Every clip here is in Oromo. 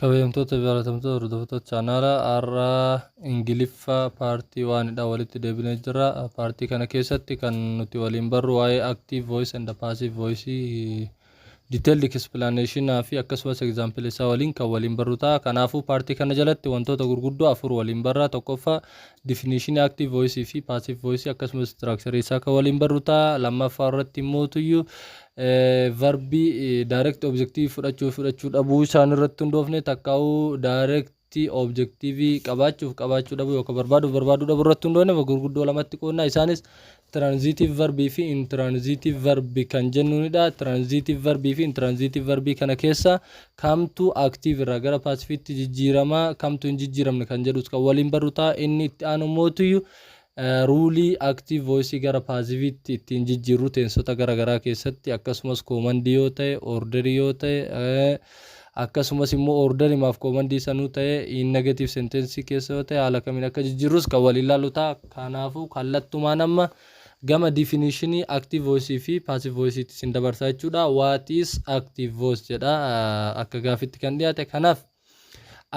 Kabajamtoota jaalatamtoota hordoftoota chaanaala har'aa Ingiliffa part onedha walitti deebinee jirra. Partii kana keessatti kan nuti waliin barru waa'ee active voice and passive voice detailed explanation fi akkasumas example isaa waliin kan waliin barru ta'a. Kanaafuu partii kana jalatti wantoota gurguddoo afur waliin barra. Tokkoffaa, definition active voice fi passive voice akkasumas structure isaa kan waliin barru ta'a. Lammaffaa irratti immoo verbii direct objective fudhachuu fudhachuu dhabuu isaan irratti hundoofne, takkaa'uu direct objective qabaachuuf qabaachuu dhabuu yookaan barbaaduuf barbaaduu dhabuu irratti hundoofne gurguddoo lamatti qoodna. Isaanis transitive verbii fi intransitive verbii kan jennuunidha. Transitive verbii fi intransitive verbii kana keessa kamtu active irraa gara passivetti jijjiiramaa, kamtu hin jijjiiramne kan jedhus kan waliin barru ta'a. Inni itti aanu mootuyyuu ruleii active voice gara passivetti ittiin jijjiirru tenseota garaagaraa keessatti, akkasumas commandii yoo ta'e, orderii yoo ta'e, akkasumas immoo orderimaaf commandii sanuu ta'e, in negative sentence keessa yoo ta'e, haala kamiin akka jijjiirrus kan waliin ilaallu ta'a. Kanaafuu kallattumaan amma gama definitionii active voice fi passive voice isin dabarsaa jechuudha. "What is active voice?" jedha akka gaafitti kan dhiyaate. Kanaaf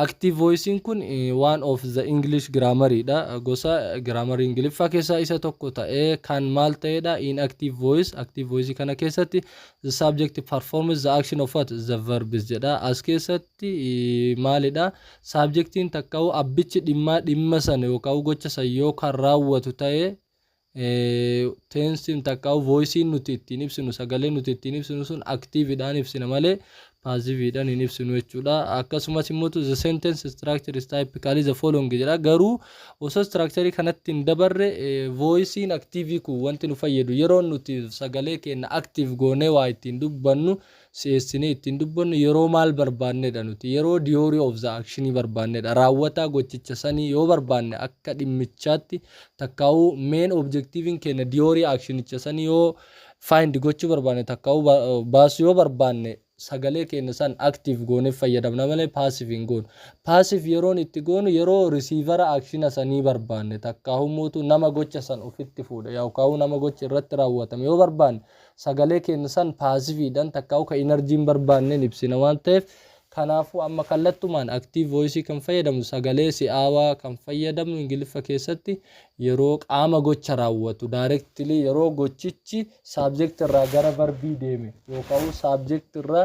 active voicein kun one of the English grammaridha. Gosa grammarii Ingiliffaa keessaa isa tokko ta'ee kan maal ta'edha? In active voice, active voice kana keessatti the subject performs the action of what the verbs jedha. As keessatti maalidha? Subjectiin takka'u abbichi dhimmaa dhimma sana yookaan gocha sana yoo kan raawwatu ta'e, tenseiin takka'u voiceiin nuti ittiin ibsinu, sagalee nuti ittiin ibsinu sun activeidhaan ibsina malee passiveiidhaan hin ibsinu jechuudha. Akkasumas immoo the sentence structure is typically the following jedha. Garuu osoo structure kanatti hin dabarre, voiceiin active kun wanti nu fayyadu, yeroo nuti sagalee keenya active goonee waa ittiin dubbannu, si'eessinee ittiin dubbannu, yeroo maal barbaannedha? Nuti yeroo doer of the action barbaannedha. Raawwataa gochicha sanii yoo barbaanne, akka dhimmichaatti takkaa'uu main objectiveiin keenya doer actionicha sanii yoo find gochuu barbaanne, takkaa'uu baasuu yoo barbaanne, sagalee keenya san active goonee fayyadamna malee passive hin goonu. Passive yeroon itti goonu yeroo receivera actiona sanii barbaanne, takkaa'ummotu nama gocha san ofitti fuudhe yookaan nama gocha irratti raawwatame yoo barbaanne, sagalee keenya san passiveiidhaan takkaa'u ka energyiin barbaanneen ibsina waan ta'eef. Kanaafuu amma kallattumaan active voice kan fayyadamnu, sagalee si'aawaa kan fayyadamnu Ingiliffa keessatti, yeroo qaama gocha raawwatu directly, yeroo gochichi subject irraa gara verbii deeme yookaan subject irraa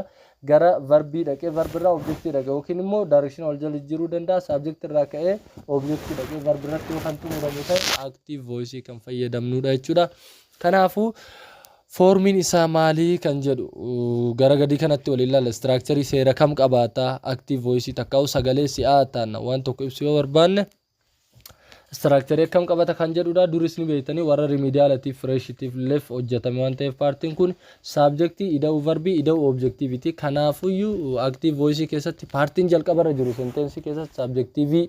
gara verbii dhaqee, verbii irraa objectii dhaqe, yookiin immoo direction wal jala jijjiiruu danda'a, subject irraa ka'ee objectii dhaqee verbii irratti yoo kan xumuramu ta'e, active voice kan fayyadamnudha jechuudha. Kanaafuu formiin isaa maalii kan jedhu gara gadii kanatti waliin ilaalla. Structureii seera kam qabaata active voice, takkaa'u sagalee si'aa ta'an waan tokko ibsuu yoo barbaanne structureii akkam qabata kan jedhudha. Duris ni beektanii, warra remedialatiif freshitiif leef hojjetame waan ta'eef, partiin kun subjectii ida'uu verbii ida'uu objectiveiti. Kanaafuyyuu active voice keessatti partiin jalqabarra jiru sentenceii keessatti subjectiveii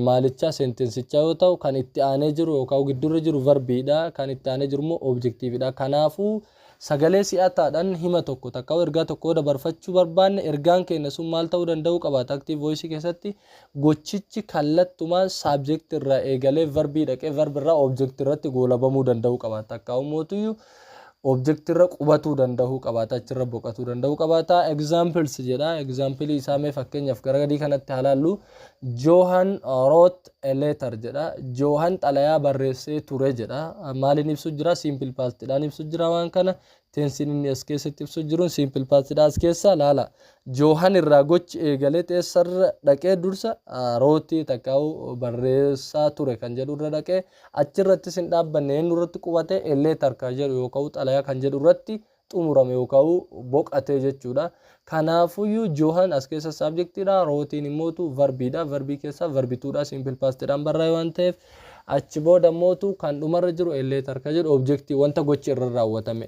maalichaa sentencichaa yoo ta'u, kan itti aanee jiru yookaan gidduurra jiru verbiidha, kan itti aanee jiru immoo objectiveidha. Kanaafuu sagalee si'ataadhaan hima tokko takka ergaa tokko dabarfachuu barbaanne, ergaan keenya sun maal ta'uu danda'uu qabaata? Active voice keessatti gochichi kallattumaan subject irraa eegalee verbii dhaqee verb irraa object irratti goolabamuu danda'uu qabaata, akka mootuyyuu object irra qubatuu danda'uu qabaata, achirra boqotuu danda'uu qabaata. Examples jedha. Example isaa mee fakkeenyaaf gara gadii kanatti haa ilaallu. "Johan wrote a letter" jedha. Johan xalayaa barreessee ture jedha. Maaliin ibsu jira? Simple past dhaan ibsu jira. Waan kana tenseiin inni as keessatti ibsu jiruun simple past dha. As keessa laala, Johan irraa gochi eegalee teessarra dhaqee, dursa wroteii takkaa'u barreessaa ture kan jedhu irra dhaqee, achirrattis hin dhaabbanne. Inni irratti qubate a letter kan jedhu yookaan xalayaa kan jedhu irratti xumurame yookaan boqate jechuudha. Kanaafuyyuu Johan as keessa subjectiidha, wroteiin immootu verbiidha. Verbii keessa verb twodha, simple pastiidhaan barraa'e waan ta'eef. Achi booda immootu kan dhumarra jiru a letter kan jedhu objectii, wanta gochi irra raawwatame.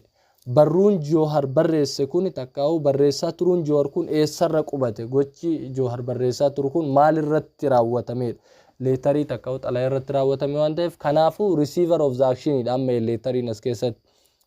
Barruun Joohar barreesse kun, takkaa'u barreessaa turuun Joohar kun eessarra qubate? Gochi Joohar barreessaa turu kun maalirratti raawwatamedha? Letterii takkaa'u xalayaa irratti raawwatame waan ta'eef, kanaafuu receiver of the actionidha amma letteriin as keessatti.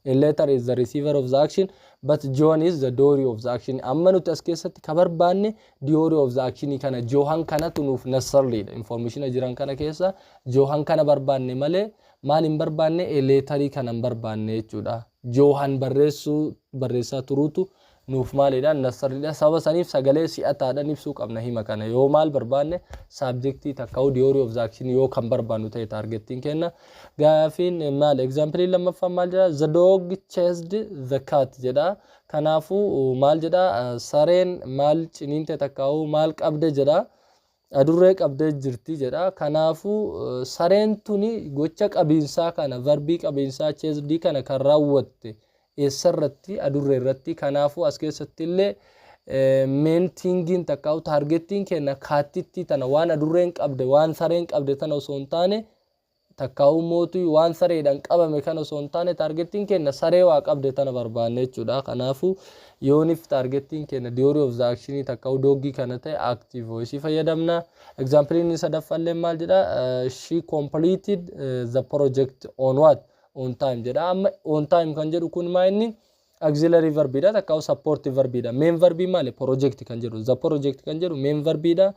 A letter is the receiver of the action, but John is the doer of the action. Amma nuti as keessatti ka barbaanne doer of the action kana, Johan kanatu nuuf necessarily information jiran kana keessa Johan kana barbaanne malee maal hin barbaanne? Letterii kana hin barbaanne jechuudha. Johan barreessuu barreessaa turuutu Nuuf maalidha? Necessarydha. Sababa saniif sagalee si'ataadhaan ibsuu qabna hima kana. Yoo maal barbaanne? Subjectii takka doer of the action yoo kan barbaannu ta'e targetiin kenna. Gaafiin maal? Example lammaffaan maal jedha? "The dog chased the cat" jedha. Kanaafuu maal jedha? Sareen maal ciniinte takkaa'u maal qabde jedha? Adurree qabdee jirti jedha. Kanaafuu sareen tuni gocha qabiinsaa kana, verbii qabiinsaa chased kana kan raawwatte eessarratti? Adurree irratti. Kanaafuu as keessatti illee main thingiin takkaa'u targetiin kenna cattitti tana, waan adurreen qabde, waan sareen qabde tana osoo hin taane, takkaa'u mootuu waan sareedhaan qabame kana osoo hin taane, targetiin kenna saree waa qabde tana barbaanne jechuudha. Kanaafuu yoonif targetiin kenna doer of the action takkaa'u dogii kana ta'e, active voice fayyadamna. Example inni sadaffallee maal jedha? "She completed the project on what? On time" jedha. Amma on time kan jedhu kun maa inni? Auxiliary verbiidha takkaa'u supportive verbiidha. Main verbii maali? Project kan jedhu. The project kan jedhu main verbiidha.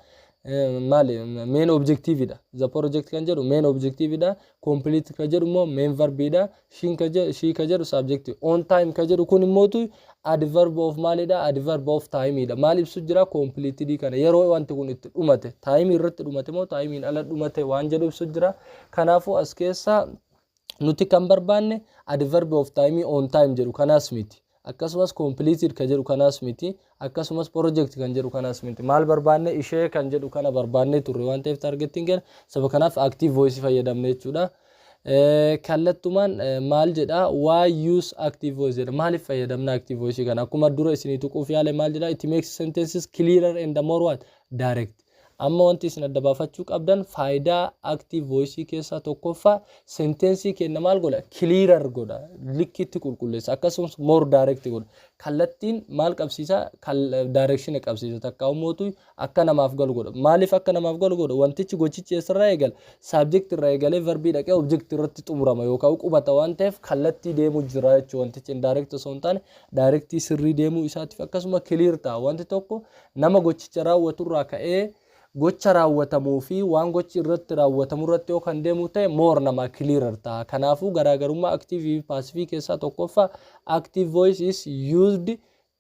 Maali? Main objectiveidha. The project kan jedhu main objectiveidha. Complete kan jedhu immoo main verbiidha. She kan jedhu subject. On time kan jedhu kun immootu adverb of maalidha? Adverb of timeidha. Maal ibsu jira? Completed kana, yeroo wanti kun itti dhumate, time irratti dhumate moo timeiin ala dhumate waan jedhu ibsu jira. Kanaafuu as keessa nuti kan barbaanne adverb of time on time jedhu kanaas miti, akkasumas completed kan jedhu kanaas miti, akkasumas project kan jedhu kanaas miti. Maal barbaanne? Ishee kan jedhu kana barbaanne turre waan ta'eef targetiin keenya saba kanaaf active voice fayyadamne jechuudha. Kallattumaan maal jedha? "Why use active voice?" jedha. Maaliif fayyadamna active voice kana? Akkuma dura isinii tuquuf yaale, maal jedha? It makes sentences clearer and more what? Direct. Amma wanti isin adda baafachuu qabdan, faayidaa active voice keessaa tokkoffaa, sentencii kenna maal godha? Clearer godha, likkitti qulqulleessa, akkasumas more direct godha. Kallattiin maal qabsiisa? Direction qabsiisa, takka ummootu akka namaaf galu godha. Maaliif akka namaaf galu godha? Wantichi, gochichi eessarraa eegala? Subject irraa eegalee verbii dhaqee object irratti xumurama yookaan qubata waan ta'eef, kallattii deemuu jira jechuudha. Wantichi indirect osoo hin taane directii sirrii deemuu isaatiif, akkasuma clear ta'a. Wanti tokko nama gochicha raawwaturraa ka'ee gocha raawwatamuu fi waan gochi irratti raawwatamu irratti yoo kan deemu ta'e, more nama clearer ta'a. Kanaafuu garaagarummaa active fi passive keessaa tokkoffaa, active voice is used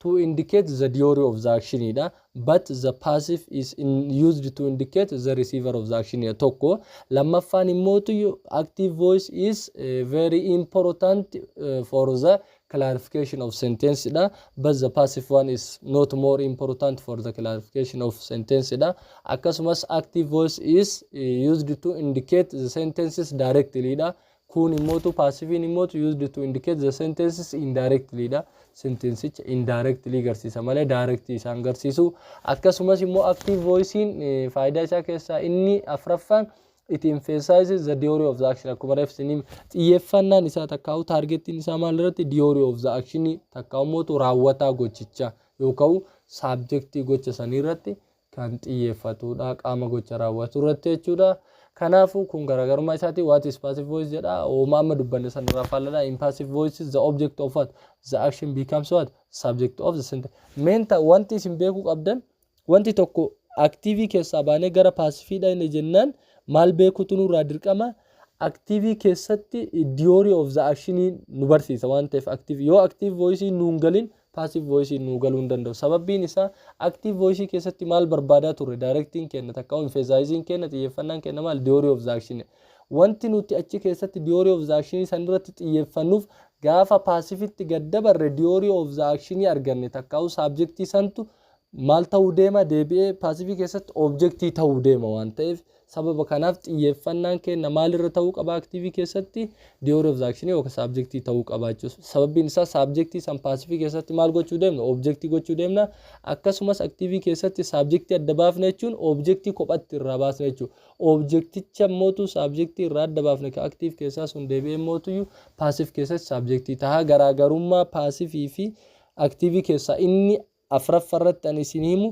to indicate the doer of the action dha, but the passive is used to indicate the receiver of the action tokko. Lammaffaan immootu, active voice is very important for the clarification of sentence dha, but the passive one is not more important for the clarification of sentence dha. Akkasumas active voice is used to indicate the sentences directly dha. Kun immootu, passive immootu, used to indicate the sentences indirectly dha. Sentensicha indirectly garsiisa malee directly isaan garsiisu. Akkasumas immoo active voicein faayidaa isaa keessaa inni afraffaan, it emphasizes the doer of the action. Akkuma reefsiniin, xiyyeeffannaan isaa takkaa'u targetiin isaa maal irratti? Doer of the action takkaa'u mootu raawwataa gochicha yookaan subjectii gocha sanii irratti kan xiyyeeffatudha, qaama gocha raawwatu irratti jechuudha. Kanaafuu kun garaagarummaa isaati. "What is passive voice?" jedha. Hooma amma dubbanne sanarraa faalladha. In passive voice, the object of what? The action becomes what? Subject of the sentence. Main wanti isin beekuu qabdan, wanti tokko active keessaa baanee gara passiveidha inni jennaan, maal beekutu nurraa dirqama? Active keessatti doer of the action nu barsiisa waan ta'eef, active yoo active voice nuun galin, passive voice nuu galuu hin danda'u. Sababbiin isaa, active voice keessatti maal barbaadaa turre? Directiin kenna takka emphasizing kenna, xiyyeeffannaan kenna maal? Doer of the action. Wanti nuti achi keessatti doer of the action san irratti xiyyeeffannuuf, gaafa passiveitti gad dabarre doer of the action arganne takkaa'u subjectii santu maal ta'uu deema? Deebi'ee passive keessatti objectii ta'uu deema waan ta'eef, sababa kanaaf xiyyeeffannaan keenya maalirra ta'uu qaba? Active keessatti doer of the action yookaan subjectii ta'uu qaba jechuudha. Sababbiin isaa, subjectii san passive keessatti maal gochuu deemna? Objectii gochuu deemna. Akkasumas active keessatti subjectii adda baafne jechuun objectii kophatti irraa baasne jechuudha. Objecticha mootu subjectii irraa adda baafne ka active keessaa sun deebi'ee mootuyyuu passive keessatti subjectii ta'a. Garaagarummaa passive fi active keessaa inni afuraffaarratti ani isin himu,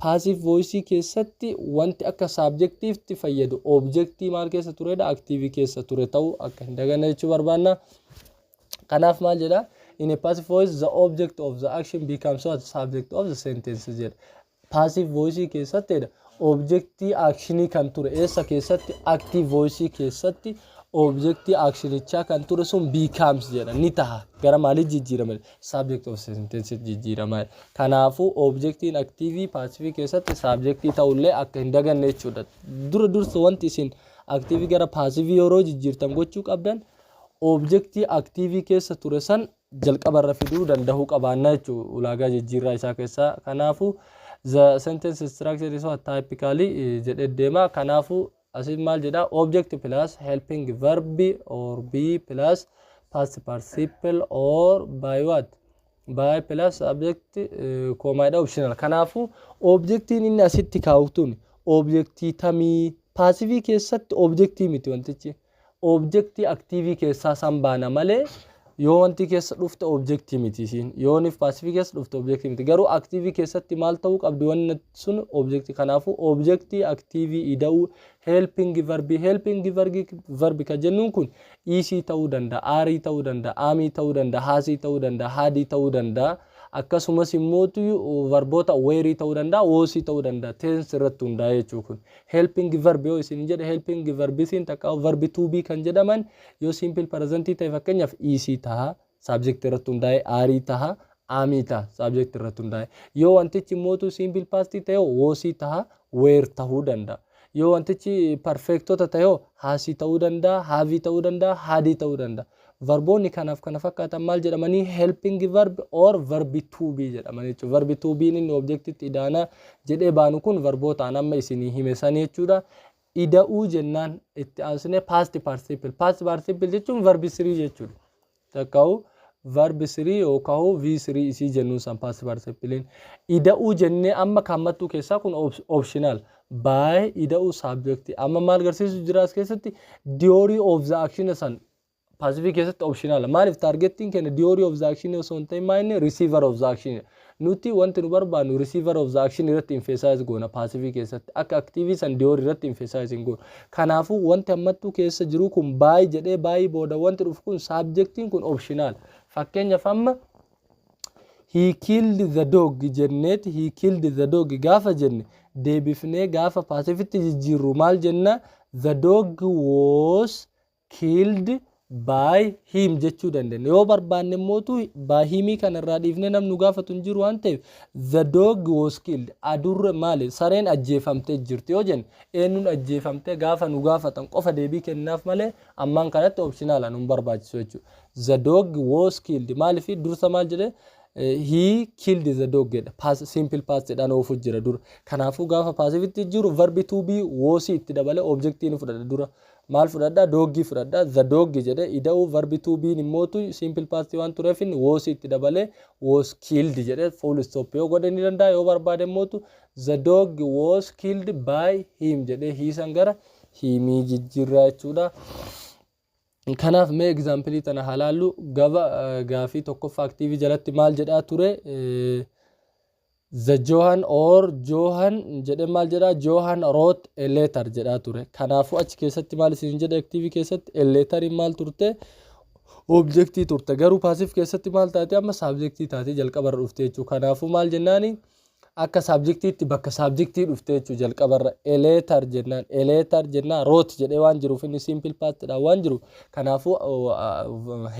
passive voice keessatti wanti akka subjectiitti fayyadu objectii maal keessa turedha? Active keessa ture ta'uu akka hin daganne jechuu barbaanna. Kanaaf maal jedha? In a passive voice, the object of the action becomes what? Subject of the sentence jedha. Passive voice keessatti jedha, Objectii actionii kan ture eessa keessatti? Active voice keessatti objectii actionichaa kan ture sun becomes jedha, ni taha. Gara maalii jijjiirama? Subject of sentence jijjiirama. Kanaafuu objectiin active passive keessatti subjectii ta'ullee akka hin daganne jechuudha. Dura dursa wanti isin active gara passive yeroo jijjiirtan gochuu qabdan, objectii active keessa ture san jalqabarra fiduu danda'uu qabaanna jechuudha ulaagaa jijjiirraa isaa keessaa. Kanaafuu the sentence structure is what typically jedhee deema. Kanaafuu asin maal jedha? Object plus helping verb or be plus past participle or by what? By plus subject, commaadha, optional. Kanaafuu objectiin inni asitti kaa'u objectii tamii? Passive keessatti objectii miti. Wantichi objectii active keessaa san baana malee, yoo wanti keessa dhufte objectii miti isiin. Yoonif passive keessa dhufte objectii miti. Garuu active keessatti maal ta'uu qabdi wanni sun? Objectii. Kanaafuu objectii active ida'uu helping verbi. Helping verbi kan jennuun kun is ta'uu danda'a, are ta'uu danda'a, am ta'uu danda'a, has ta'uu danda'a, had ta'uu danda'a. Akkasumas immoo verboota were ta'uu danda'a, was ta'uu danda'a, tense irratti hundaa'e jechuu. Kun helping verb yoo isin jedhe, helping verbisiin takka verb to be kan jedhaman yoo simple present ta'e, fakkeenyaaf is taha subject irratti hundaa'e, are taha, am taha subject irratti hundaa'e. Yoo wantichi immootu simple past ta'e, was taha, were tahuu danda'a. Yoo wantichi perfectota ta'e, has ta'uu danda'a, have ta'uu danda'a, had ta'uu danda'a. Verboonni kanaaf kana fakkaatan maal jedhamanii? Helping verb or verb to be jedhaman jechuudha. Verb to be inni objectitti idaana jedhee baanu kun verbootaan amma isinii hime sanii jechuudha. Ida'uu jennaan itti aansine past participle. Past participle jechuun verb 3 jechuudha. Takka'u verb 3 yookaan V3 isii jennuun san past participle. Ida'uu jennee amma kaammattuu keessaa kun optional. By ida'uu subject. Amma maal garsiisu jira as keessatti? Doer of the action san passive keessatti optional. Maaliif? Targetiin keenya doer of the action osoo hin ta'in, maal inni? Receiver of the action. Nuti wanti nu barbaannu receiver of the action irratti emphasize goona passive keessatti. Akka active san doer irratti emphasize hin goonu. Kanaafuu wanti ammattuu keessa jiru kun by jedhee, by booda wanti dhufu kun subjectiin kun optional. Fakkeenyaaf amma "He killed the dog" jenneeti, "He killed the dog" gaafa jenne, deebifnee gaafa passivetti jijjiirru maal jenna? "The dog was killed by him" jechuu dandeenya. Yoo barbaanne immootu by himii kana irraa dhiifnee, namni nu gaafatu hin jiru waan ta'eef, "The dog was killed", adurre maali, sareen ajjeefamtee jirti yoo jenne, eenyuun ajjeefamtee gaafa nu gaafatan qofa deebii kennaaf malee ammaan kanatti optional nu barbaachisu jechuudha. "The dog was killed". Maaliif? Dursa maal jedhee? "He killed the dog" jedha. Past, simple past jedhaan oofu jira dura. Kanaafuu gaafa passivetti jiru verb to be was itti dabalee objectii ni fudhadha. Dura maal fudhadha? Dogii fudhadha. "The dog" jedhe, ida'uu verb to be immootu simple past waan tureef was itti dabalee "was killed" jedhe, full stop yoo godhe ni danda'a. Yoo barbaade immootu "The dog was killed by him" jedhee hiisan gara himii jijjiirraa jechuudha. Kanaaf mee example tana haa laallu. Gaba gaafii tokkoffaa active jalatti maal jedhaa ture? The Johan or Johan jedhee maal jedhaa? "Johan wrote a letter" jedhaa ture. Kanaafuu achi keessatti maal isin jedhe? Active keessatti a letteriin maal turte? Objectii turte. Garuu passive keessatti maal taate? Amma subjectii taate jalqabarra dhufte jechuudha. Kanaafuu maal jennaani? Akka subjectiitti bakka subjectii dhufte jechuudha jalqabarra. A letter jennaan, a letter jennaan, wrote jedhee waan jiruuf, inni simple pastidha waan jiruuf, kanaafuu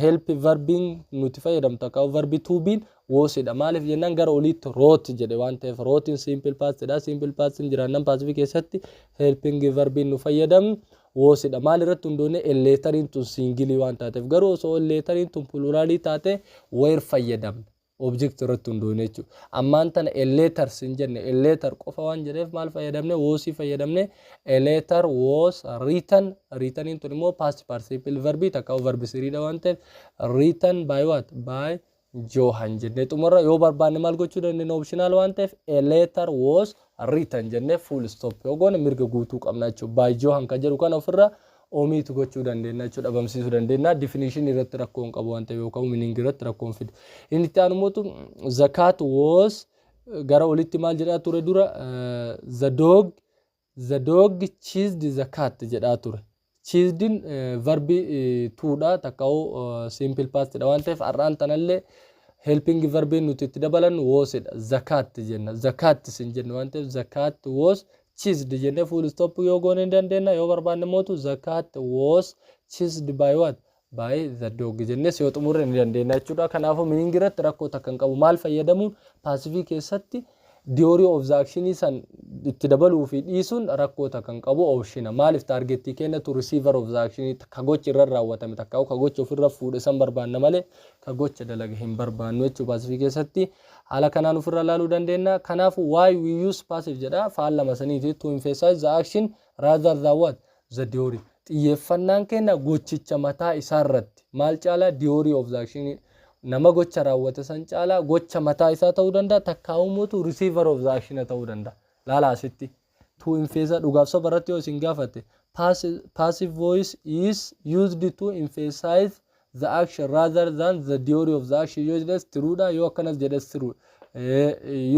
help verbiin nuti fayyadamtu akka verb to be'n wasidha. Maaliif jennaan, gara oliitti wrote jedhe waan ta'eef, wrotein simple pastidha. Simple pastiin jiraannan passive keessatti helping verbiin nu fayyadamnu wasidha. Maal irratti hundoonne? A letteriin tun single waan taateef. Garuu osoo a letteriin tun plural taate, were fayyadamna object irratti hundoone jechuudha. Ammaan tana a letters hin jenne, a letter qofa waan jedheef maal fayyadamne? Was fayyadamne. "A letter was written". Writteniin tun immoo past participle verbii takka verb threedha waan ta'eef, "written by what? By Johan" jennee xumurra. Yoo barbaanne maal gochuu dandeenya? Optional waan ta'eef, "A letter was written" jennee full stop yoo goone mirga guutuu qabna jechuudha. "By Johan" kan jedhu kana ofirra omit gochuu dandeenya jechuudha, dhabamsiisuu dandeenya. Definition irratti rakkoo hin qabu waan ta'eef yookaan meaning irratti rakkoo hin fidu. Inni itti aanu mootu "The cat was", gara olitti maal jedhaa ture dura? The dog chased the cat" jedhaa ture. Chasedin verb twodha, takka'uu simple pastidha waan ta'eef, har'aan tanallee helping verbiin nuti itti dabalannu wasidha. The cat jenna. The cat sin jennu waan ta'eef, "The cat was Chased jennee full stop yoo goone hin dandeenya. Yoo barbaanne mootu "The cat was chased by what? By the dog" jennees yoo xumurre ni dandeenya jechuudha. Kanaafuu meaning irratti rakkoo takka hin qabu. Maal fayyadamuun passive keessatti doer of the action san itti dabaluu fi dhiisuun rakkoo takka hin qabu, option. Maaliif? Target kennatu receiver of the action, ka gochi irra raawwatame takka ka gocha ofirra fuudhe san barbaanna malee ka gocha dalaga hin barbaannu jechuudha. Passive keessatti haala kanaan ofirra ilaaluu dandeenya. Kanaafuu "Why we use passive?" jedha. Faallama saniiti, to emphasize the action rather than what? The doer. Xiyyeeffannaan keenya gochicha mataa isaa irratti maal caalaa? Doer of the action, nama gocha raawwate san caalaa gocha mataa isaa ta'uu danda'a, takkaa'umuutu receiver of the action ta'uu danda'a. Laala, asitti to emphasize dhugaaf soba irratti yoo isin gaafate, "Passive voice is used to emphasize the action rather than the doer of the action" yoo jedhes true dha, yoo akkanas jedhes true.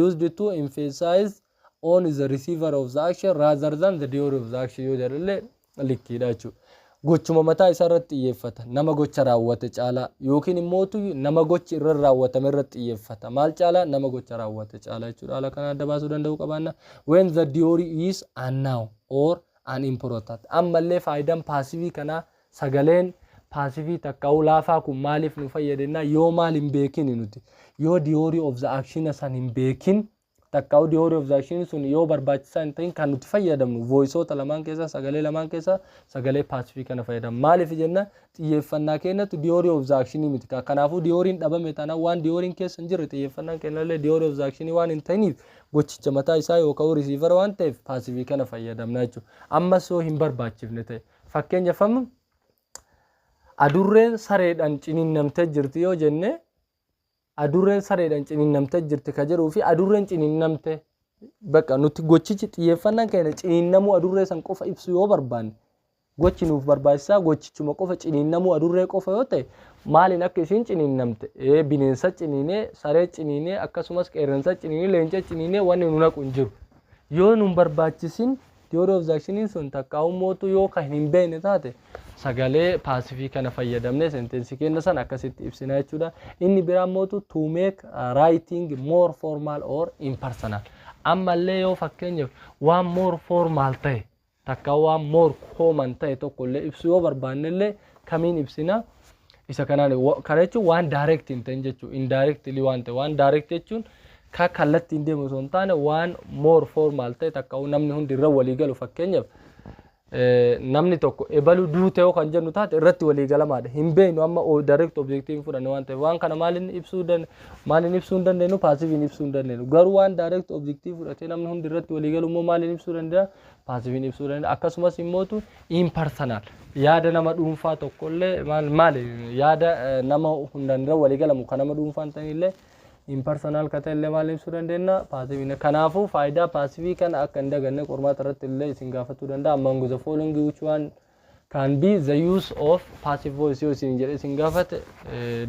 "Used to emphasize on the receiver of the action rather than the doer of the action" yoo jedhallee likkiidha jechuudha. Gochuma mataa isaa irratti xiyyeeffata nama gocha raawwate caalaa, yookiin immootu nama gochi irra raawwatame irratti xiyyeeffata maal caalaa? Nama gocha raawwate caalaa jechuudha. Haala kana adda baasuu danda'uu qabaanna. When the doer is unknown or unimportant. Ammallee faayidaan passive kanaa, sagaleen passive takkaa'uu laafaa kun maaliif nu fayyadennaa, yoo maal hin beekin nuti, yoo doer of the action san hin beekin takkaa'uu, doer of the action sun yoo barbaachisaa hin ta'in, kan nuti fayyadamnu voiceoota lamaan keessa, sagalee lamaan keessa sagalee passive kana fayyadamna. Maaliif jenna? Xiyyeeffannaa keenyatti doer of the action miti. Kanaafuu doeriin dhabame taanaan, waan doeriin keessa hin jirre, xiyyeeffannaan keenyallee doer of the action waan hin ta'iniif, gochicha mataa isaa yookaan receiver waan ta'eef passive kana fayyadamna jechuudha. Ammas yoo hin barbaachifne ta'e, fakkeenyaaf amma "Adurreen sareedhaan ciniinnamtee jirti" yoo jenne, "Adurreen sareedhaan ciniinnamtee jirti" ka jedhuu fi "Adurreen ciniinnamte", bakka nuti gochichi xiyyeeffannaan keenya ciniinnamuu adurree san qofa ibsu yoo barbaanne, gochi nuuf barbaachisaa gochichuma qofa, ciniinnamuu adurree qofa yoo ta'e, maaliin akka isiin ciniinnamte, bineensa ciniinee, saree ciniinee, akkasumas qeerransa ciniinee, leenca ciniinee, wanni nu naqu hin jiru. Yoo nun barbaachisin doer of actioniin sun takkaa'u mootu yoo kan hin beekne taate, sagalee passive kana fayyadamnee sentence keenya san akkasitti ibsina jechuudha. Inni biraan mootu to make writing more formal or impersonal. Ammallee yoo fakkeenyaaf waan more formal ta'e takka waan more common ta'e tokko illee ibsuu yoo barbaanne illee kamiin ibsina? Isa kanaan. Kana jechuun waan direct hin ta'in jechuudha. Indirectly waan ta'e, waan direct jechuun ka kallattiin deemu osoo hin taane, waan more formal ta'e takka namni hundi irra walii galu. Fakkeenyaaf namni tokko "Ebalu duute" yoo kan jennu taate, irratti walii galamaadha. Hin beeknu amma direct objective fudhanne waan ta'eef, waan kana maaliin ibsuu hin dandeenyu? Passiveiin ibsuu hin dandeenyu. Garuu waan direct objective fudhatee namni hundi irratti walii galu immoo maaliin ibsuu danda'a? Passiveiin ibsuu danda'a. Akkasumas immootu impersonal, yaada nama dhuunfaa tokkollee, maal maali, yaada nama hundaan irra walii galamu kan nama dhuunfaa hin ta'inillee, impersonal ka ta'e illee maal ibsuu dandeenya? Passive. Kanaafuu faayidaa passive kana akka hin daganne, qormaata irratti illee isin gaafachuu danda'a. "Among the following, which one can be the use of passive voice?" yoo isin jedhe isin gaafate,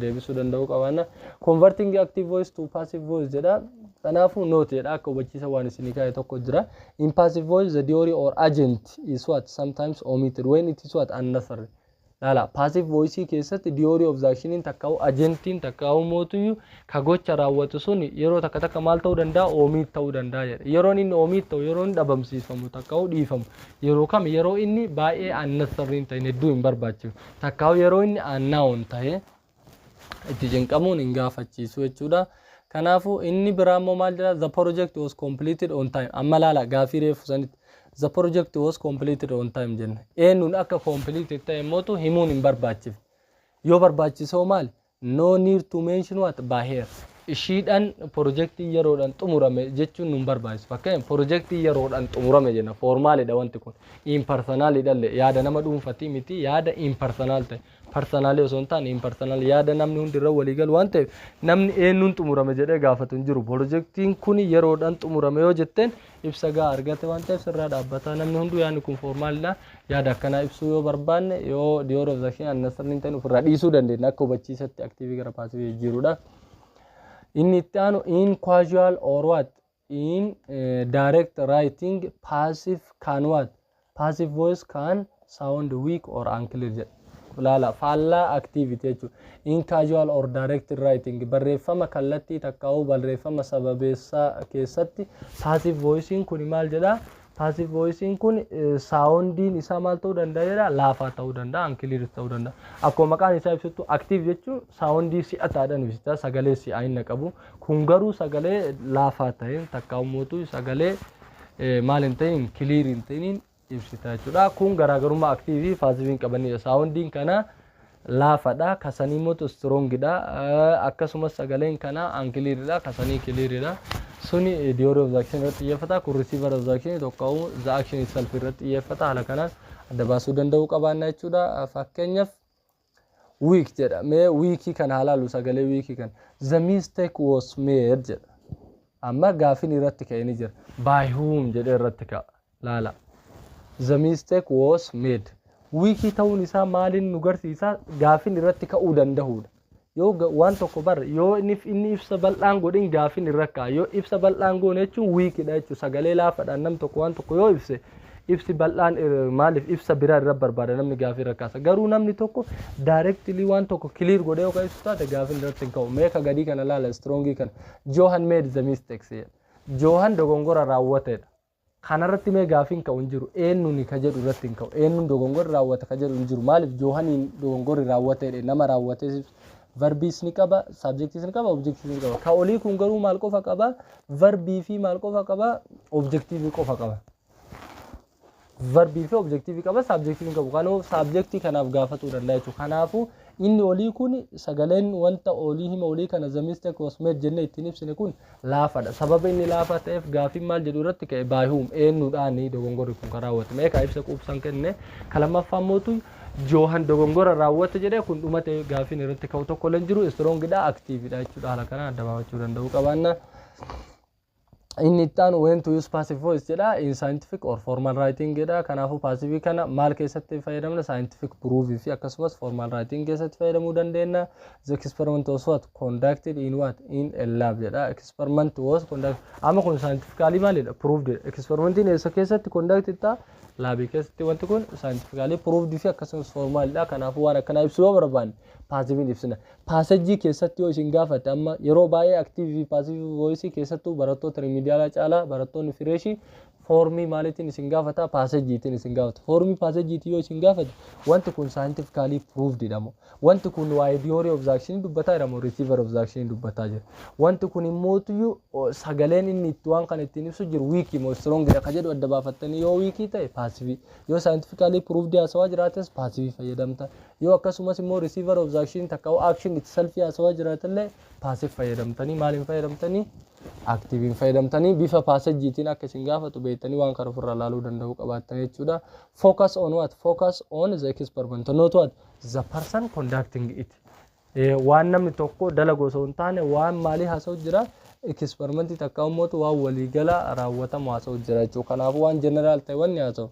deebisuu danda'uu qabaanna. "Converting active voice to passive voice" jedha. Kanaafuu note jedha, akka hubachiisa waan isinii kaa'e tokko jira. In passive voice, the doer or agent is what? Sometimes omitted when it is what? Unnecessary. Laala, passive voice keessatti doer of the actioniin takkaa'u agentiin takkaa'u mootuyyuu ka gocha raawwatu sun yeroo takka takka maal ta'uu danda'a? Omit ta'uu danda'a jedha. Yeroon inni omit ta'u, yeroo inni dhabamsiifamu takkaa'u dhiifamu yeroo kam? Yeroo inni baay'ee unnecessary hin ta'in, hedduu hin barbaachisu, takkaa'u yeroo inni unknown ta'e, itti cinqamuun hin gaafachiisu jechuudha. Kanaafuu inni biraa immoo maal jedha? "The project was completed on time." Amma laala, gaafii reefu sanitti "The project was completed on time" jenna. Eenyuun akka completed ta'e immootu himuun hin barbaachifne. Yoo barbaachisoo maali? No need to mention what? By her. Ishiidhaan projectii yeroodhaan xumurame jechuun nun barbaachisu. Fakkeenyaaf "Projectii yeroodhaan xumurame" jenna. Formalidha wanti kun. Impersonalidha illee, yaada nama dhuunfatii miti, yaada impersonal ta'e. Personal osoo hin taane impersonal, yaada namni hundi irra walii galu waan ta'eef, namni eenyuun xumurame jedhee gaafatu hin jiru. Projectiin kun yeroodhaan xumurame yoo jetteen ibsa gahaa argate waan ta'eef sirraa dhaabbataa namni hunduu yaadni kun formalidha. Yaada akkanaa ibsuu yoo barbaanne, yoo doer of action unnecessary hin ta'in, ofirraa dhiisuu dandeenya, akka hubachiisatti active gara passive jijjiiruudha. Inni itti aanu, in casual or what? In direct writing, passive can what? Passive voice can sound weak or unclear jedha. Laala, faallaa activity jechuudha. In casual or direct writing, barreeffama kallattii takkaa'uu barreeffama sababeessaa keessatti passive voicein kun maal jedha? Passive voicein kun soundiin isaa maal ta'uu danda'a jedha? Laafaa ta'uu danda'a, unclear ta'uu danda'a. Akkuma maqaan isaa ibsuttu, active jechuun soundii si'ataadhaan ibsita, sagalee si'aayina qabu. Kun garuu sagalee laafaa ta'een, takka ummootu sagalee maal hin ta'in, clear hin ta'iniin ibsita jechuudha. Kun garaagarummaa active fi passiveiin qabanidha. Soundiin kana laafadha, kasanii immoo strongidha. Akkasumas sagaleen kana unclearidha, kasanii clearidha. Suni doer of the action irratti xiyyeeffata, kun receiver of the action tokko the action itself irratti xiyyeeffata. Haala kanaan adda baasuu danda'uu qabaanna jechuudha. Fakkeenyaaf, weak jedha. Mee weakii kana haa laallu, sagalee weakii kana. "The mistake was made" jedha. Amma gaafin irratti ka'ee ni jira. "By whom" jedhee irratti ka'a. Laala, "The mistake was made" weakii ta'uun isaa maaliin nu garsiisa? Gaafin irratti ka'uu danda'uudha. Yoo waan tokko bar yoo inni ibsa bal'aan godhin, gaafin irra ka'a. Yoo ibsa bal'aan goone jechuun weakidha jechuudha. Sagalee laafaadhaan nam tokko waan tokko yoo ibse, ibsi bal'aan maaliif ibsa biraa irra barbaada namni, gaafii irra kaasa. Garuu namni tokko directly waan tokko clear godhee yoo ibsu taate, gaafin irratti hin ka'u. Mee ka gadii kana laala, strongii kana. "Johan made the mistakes" jedha. Johan dogongora raawwateedha. Kanarratti mee gaafiin ka'u hin jiru. Eenyuun ka jedhu irratti hin ka'u. Eenyuun dogongorri raawwate ka jedhu hin jiru. Maaliif? Johaniin dogongorri raawwateedha. Nama raawwatee, verbiis ni qaba, subjectiis ni qaba, objectiis ni qaba. Ka olii kun garuu maal qofa qaba? Verbii fi maal qofa qaba? Objectivii qofa qaba. Verbii fi objectivii qaba, subjectii hin qabu. Kanaaf subjectii kanaaf gaafatuu danda'a jechuudha. Kanaafuu inni olii kun, sagaleen wanta olii, hima olii kana, "The mistake was made" jennee ittiin ibsine kun laafadha. Sababa inni laafaa ta'eef gaafiin maal jedhu irratti ka'e? "By whom", eenyuudhaan dogongorri kun kan raawwate? Mee ka ibsa quubsan kenne. Ka lammaffaa mootu Johan dogongora raawwate jedhee, kun dhumate, gaafiin irratti ka'u tokko illee hin jiru. Strongidha, activeidha jechuudha. Haala kana adda baafachuu danda'uu qabaanna. Inni itti aanu "When to use passive voice" jedha. In scientific or formal writing jedha. Kanaafuu passive kana maal keessatti fayyadamna? Scientific proof fi akkasumas formal writing keessatti fayyadamuu dandeenya. "The experiment was what? Conducted in what? In a lab" jedha. Experiment was conducted. Amma kun scientifically maalidha? Proved. Experimentiin eessa keessatti conducted ta'a? Labii keessatti. Wanti kun scientifically proved fi akkasumas formalidha. Kanaafuu waan akkanaa ibsuu yoo barbaanne, passiveiin ibsina. Passageii keessatti yoo isin gaafatte, amma yeroo baay'ee active fi passive voice keessattuu barattoota remedialaa caalaa barattoonni freshii formii maaliitiin isin gaafata? Passageiitiin isin gaafata. Formii passageiitiin yoo isin gaafate, wanti kun scientifically proved jedhamu, wanti kun waa'ee doer of the action dubbataa jedhamu, receiver of the action dubbataa jira, wanti kun immootuyyuu sagaleen inni itti waan kana ittiin ibsu jiru weakii moo strongidha ka jedhu adda baafattanii, yoo weakii ta'e passive, yoo scientifically proved haasawaa jiraates passive fayyadamta, yoo akkasumas immoo receiver of the action takka action itself haasawaa jiraatallee passive fayyadamtanii, maaliin fayyadamtanii? Activeiin fayyadamtanii, bifa passageiitiin akka isin gaafatu beektanii waan kana ofirraa laaluu danda'uu qabaattan jechuudha. Focus on what? Focus on the experiment, not what? The person conducting it. Waan namni tokko dalagu osoo hin taane, waan maalii haasa'u jira? Experimentii takka ummatu waan waliigala raawwatamu haasa'u jira jechuudha. Kanaafuu waan general ta'e wanni haasa'u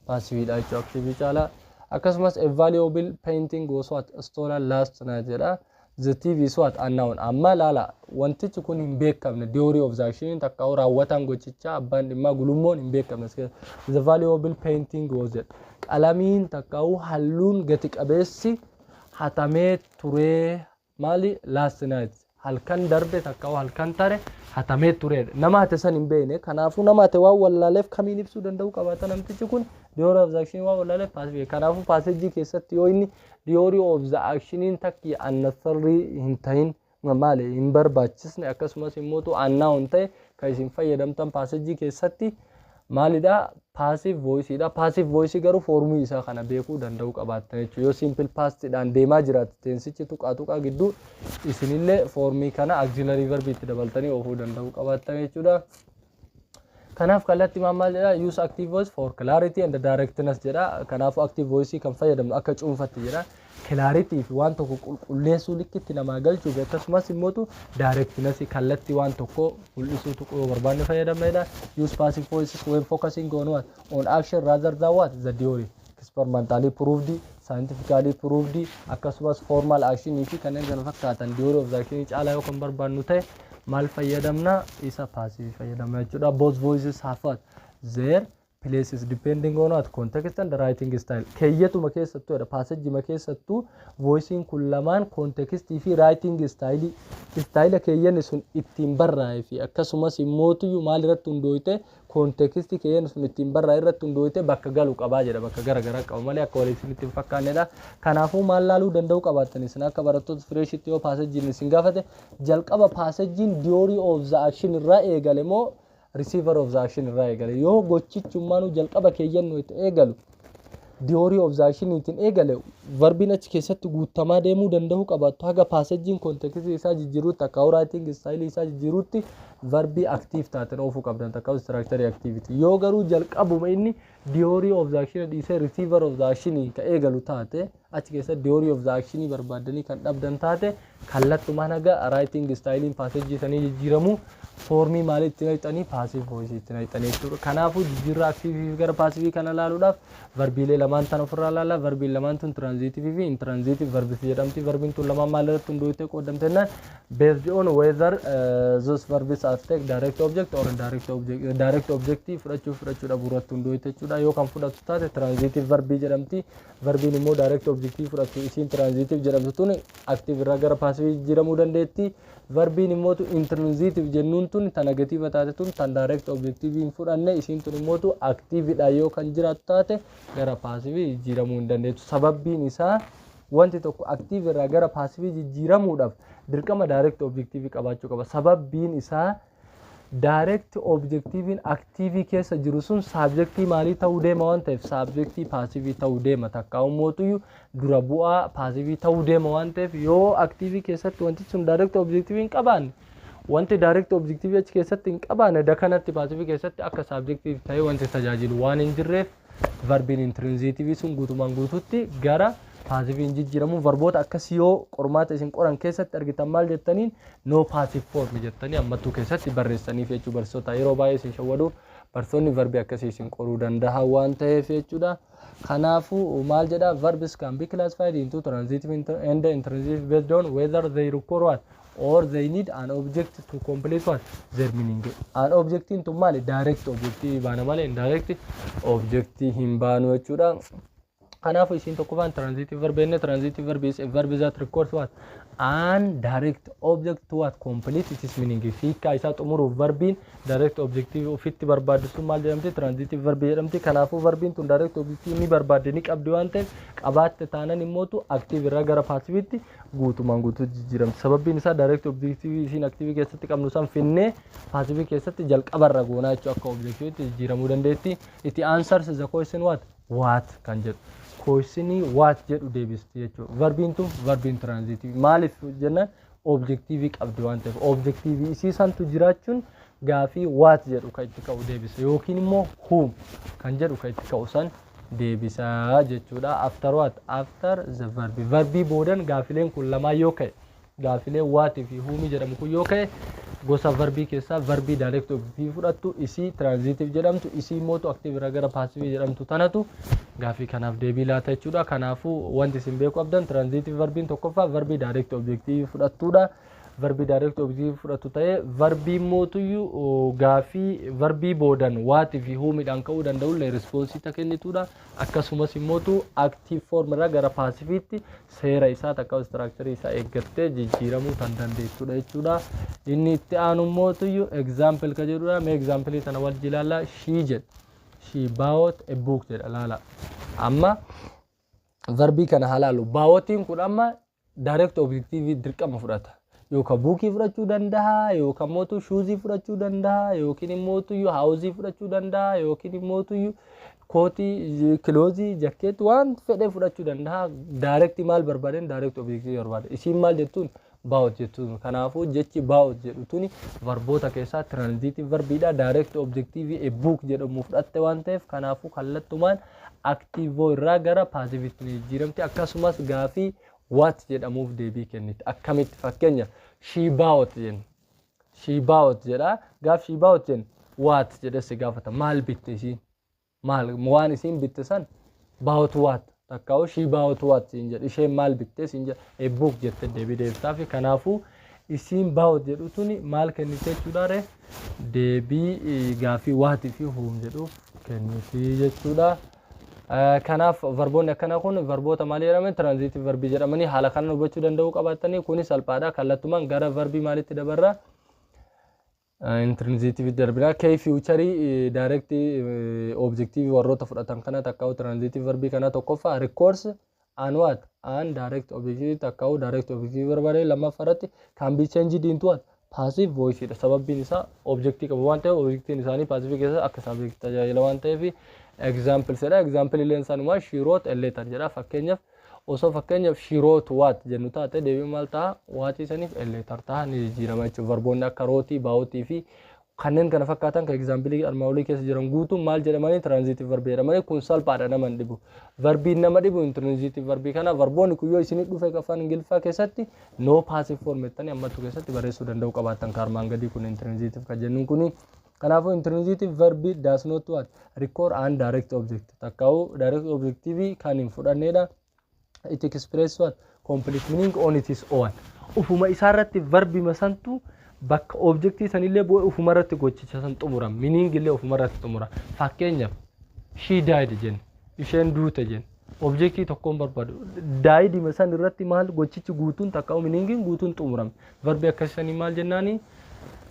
passiveiidha jechuudha, activeii caalaa. Akkasumas "A valuable painting was what? Stolen last night" jedha. The thief is what? Unknown. Amma laala, wantichi kun hin beekamne. Doer of the action takka raawwataan gochichaa, abbaan dhimmaa gulummoon hin beekamne. "The valuable painting was" jedha. Qalamiin takka halluun gati qabeessi hatamee turee maali? Last night, halkan darbe takka halkan tare hatamee tureedha. Nama hate san hin beekne. Kanaafuu nama hate waan wallaaleef kamiin ibsuu danda'u qabaata namtichi kun? Doer of the action waan wallaaleef passive. Kanaafuu passageii keessatti yoo inni doer of the actioniin takki unnecessary hin tahin, maali, hin barbaachisne, akkasumas immoo unknown ta'e, kan isin fayyadamtan passageii keessatti maalidha? Passive voiceidha. Passive voice garuu formii isaa kana beekuu danda'uu qabaattan jechuudha. Yoo simple pastidhaan deemaa jiraate, tensichi tuqaa tuqaa gidduu, isinillee formii kana auxiliary verb itti dabaltanii oofuu danda'uu qabaattan jechuudha. Kanaaf kallattii maal maal jedha? "Use active voice for clarity and directness" jedha. Kanaafuu active voice kan fayyadamnu akka cuunfatti jedha. Clarity fi waan tokko qulqulleessuu, likkitti namaa galchuuf, akkasumas immootu directness, kallattii waan tokko mul'isuu tuquu yoo barbaanne fayyadamnedha. "Use passive voices when focusing on what? On action rather than what? The theory." Experimentally proved, scientifically proved, akkasumas formal action fi kanneen kana fakkaatan theory of the action caalaa yoo kan barbaannu ta'e, maal fayyadamna? Isa passive fayyadamna jechuudha. "Both voices have what? Their places depending on what? Context and writing style." Keeyyatuma keessattuu jedha, passageima keessattuu voiceiin kun lamaan contextii fi writing style, stylea keeyyanni sun ittiin barraa'e fi akkasumas immootuyyuu maal irratti hundooyte, Contextii keeyyanni sun ittiin barraa irratti hundooyte bakka galu qabaa jedha. Bakka gara garaa qaba malee akka walii isinitti hin fakkaannedha. Kanaafuu maal laaluu danda'u qabaattan isin akka barattoota freshitti yoo passageiin isin gaafate, jalqaba passageiin doer of the action irraa eegale moo receiver of the action irraa eegale? Yoo gochichummaanuu jalqaba keeyyannu itti eegalu doer of the actioniitiin eegale, verbiin achi keessatti guutamaa deemuu danda'uu qabaattu haga passageiin contextii isaa jijjiiruutti akka writing styleii isaa jijjiiruutti verbii active taateen oofuu qabdan, takka structureii activeiiti. Yoo garuu jalqabuma inni doer of the action dhiisee receiver of the action ka eegalu taate, achi keessatti doer of the action barbaaddanii kan dhabdan taate, kallattumaan haga writing styleiin passageii sanii jijjiiramu formii maalii itti naqxanii? Passive voiceii itti naqxanii jechuudha. Kanaafuu jijjiirraa activeii gara passiveii kana ilaaluudhaaf verbiilee lamaan tan ofirraa ilaalla. Verbiin lamaan tun transitiveii fi intransitive verbs jedhamti. Verbiin tun lamaan maal irratti hundooytee qoodamte jennaan, based on whether those verbs are take direct object or indirect object. Direct object fudhachuu dhabuu irratti hundooyte jechuudha. Yoo kan fudhattu taate transitive verbii jedhamti. Verbiin immoo direct object fudhattu isiin transitive jedhamtu tun active irraa gara passive jijjiiramuu dandeetti. Verbiin immootu intransitive jennuun tun ta negative taate tun tan direct objective hin fudhanne, isiin tun immootu activeidha yoo kan jiraattu taate gara passive jijjiiramuu hin dandeettu. Sababbiin isaa wanti tokko active irraa gara passive jijjiiramuudhaaf dirqama direct objective qabaachuu qaba. Sababbiin isaa direct objectiviin activeii keessa jiru sun subjectii maalii ta'uu deema waan ta'eef, subjectii passiveii ta'uu deema, takka ummootuyyuu dura bu'aa passiveii ta'uu deema waan ta'eef, yoo activeii keessatti wanti sun direct objectivii hin qabaanne, wanti direct objectivii achi keessatti hin qabaanne dakanatti passiveii keessatti akka subjectii ta'ee wanti tajaajilu waan hin jirreef, verbiin intransitiveii sun guutumaan guututti gara passiveiin jijjiiramu. Verboota akkasii yoo qormaata isin qoran keessatti argitan maal jettaniin? No passive form jettanii ammattuu keessatti barreessaniif jechuu. Barsiisota yeroo baay'ee isin shawwaduuf barsiisonni verbii akkasii isin qoruu danda'a waan ta'eef jechuudha. Kanaafuu maal jedha? Verbs can be classified into transitive and intransitive based on whether they require what or they need an object to complete what their meaning. An objectiin tun maali? Direct objectii baana malee indirect objectii hin baanu jechuudha. Kanaafuu isiin tokkoffaan transitive verb jenne. Transitive verb is a verb that requires what? An direct object to what? Complete its meaning. Hiikkaa isaa xumuruuf verbiin direct objective ofitti barbaaddu sun maal jedhamti? Transitive verb jedhamti. Kanaafuu verbiin tun direct objective ni barbaadde, ni qabdi waan ta'eef, qabaatte taanan immootu active irraa gara passivetti guutumaan guutuutti jijjiiramti. Sababbiin isaa direct objective isiin active keessatti qabnu san finnee passive keessatti jalqabarra goonaa jechuu, akka objectivetti jijjiiramuu dandeetti. It answers the question what? What kan jedhu. Questionii what jedhu deebisti jechuudha. Verbiin tun verbiin transitive. Maaliif jennaan, objectivii qabdi waan ta'eef, objectivii isii santu jiraachuun gaafii what jedhu kan itti ka'u deebisa yookiin immoo whom kan jedhu kan itti ka'u san deebisaa jechuudha. After what? After the verb. Verbii boodan gaafileen kun lamaan yoo ka'e, gaafileen whatii fi whomii jedhamu kun yoo ka'e, gosa verbii keessaa verbii direct objective fudhattu isii transitive jedhamtu, isii immootu active irraa gara passive jedhamtu tanatu gaafii kanaaf deebii laata jechuudha. Kanaafuu wanti isin beekuu qabdan, transitive verbiin tokkoffaa verbii direct objective fudhattuudha. Verbii direct objective fudhatu ta'ee, verbii mootuyyuu gaafii verbii boodan whatii fi whomiidhaan ka'uu danda'ullee responseii ta kennituudha. Akkasumas immootu active form irraa gara passiveiitti seera isaa takka structure isaa eeggattee jijjiiramuu kan dandeessudha jechuudha. Inni itti aanu mootuyyuu example ka jedhudha. Mee example tana wal ilaalla. She jedha. She bought a book jedha, laala. Amma verbii kana haa laallu. Boughtiin kun amma direct objective dirqama fudhata. Yookaan bookii fudhachuu danda'a, yookaan mootu shoesii fudhachuu danda'a, yookiin immootu houseii fudhachuu danda'a, yookiin immootu coatii, clothesii, jacketii, waan fedhe fudhachuu danda'a. Direct maal barbaaden? Direct objective barbaade. Isiin maal jettuun? Bought jettuun. Kanaafuu jechi bought jedhu tuni verboota keessaa transitive verbiidha. Direct objective a book jedhamu fudhatte waan ta'eef, kanaafuu kallattumaan active irraa gara passiveitti ni jijjiiramti. Akkasumas gaafii what jedhamuuf deebii kenniti. Akkamitti? Fakkeenya, she bought jenna. She bought jedha. Gaaf she bought jenna, what jedhee si gaafata. Maal bitte isiin? Maal waan isiin bitte san? Bought what? Takkaa'u she bought what siin jedha. Isheen maal bitte siin jedha. A book jette deebii deebistaa fi kanaafuu isiin bought jedhu tuni maal kennite jechuudha ree? Deebii gaafii whatii fi whom jedhuuf kenniti jechuudha. Kanaaf verboonni akkanaa kun verboota maal jedhaman? Transitive verbii jedhamanii. Haala kanaan hubachuu danda'uu qabaatanii, kunis salphaadha. Kallattumaan gara verbii maalitti dabarra? Intransitive darbina. Key feature direct objective warroota fudhatan kana, takkaa'u transitive verbii kana, tokkoffaa requires an what? An direct objective, takkaa'u direct objective barbaade. Lammaffaa irratti can be changed into what? Passive voice dha. Sababbiin isaa objective qabu waan ta'eef, objective isaanii passive keessa akka subject tajaajila waan ta'eef. Example jedha. Example illee isanumaa, "She wrote a letter" jedha. Fakkeenyaaf, osoo fakkeenyaaf "She wrote what" jennu taate, deebiin maal ta'a? What saniif a letter ta'a, ni jijjiirama jechuudha. Verboonni akka wrote, bought fi kanneen kana fakkaatan kan example armaan olii keessa jiran guutuun maal jedhamanii? Transitive verb jedhamanii. Kun salphaadha, nama hin dhibu. Verbiin nama dhibu intransitive verbii kana. Verboonni kun yoo isinii dhufe afaan Ingiliffaa keessatti no passive form jettanii ammattu keessatti barreessuu danda'u qabaattan. Kan armaan gadii kun intransitive kan jennuun kuni. Kanaafuu intransitive verb does not what? Require an direct object, takkaa'u direct objective kan hin fudhannedha. It express what? Complete meaning on its own. Ufuma isaarratti verbi masantu bakka objectii sanillee bu'ee ufuma irratti gochicha san xumura, meaning illee ufuma irratti xumura. Fakkeenyaaf, "She died" jenne, isheen duute jenne, objectii tokkoon barbaadu. Died san irratti maal gochichi guutuun, takka meaningiin guutuun xumurame. Verbi akkasii maal jennaani?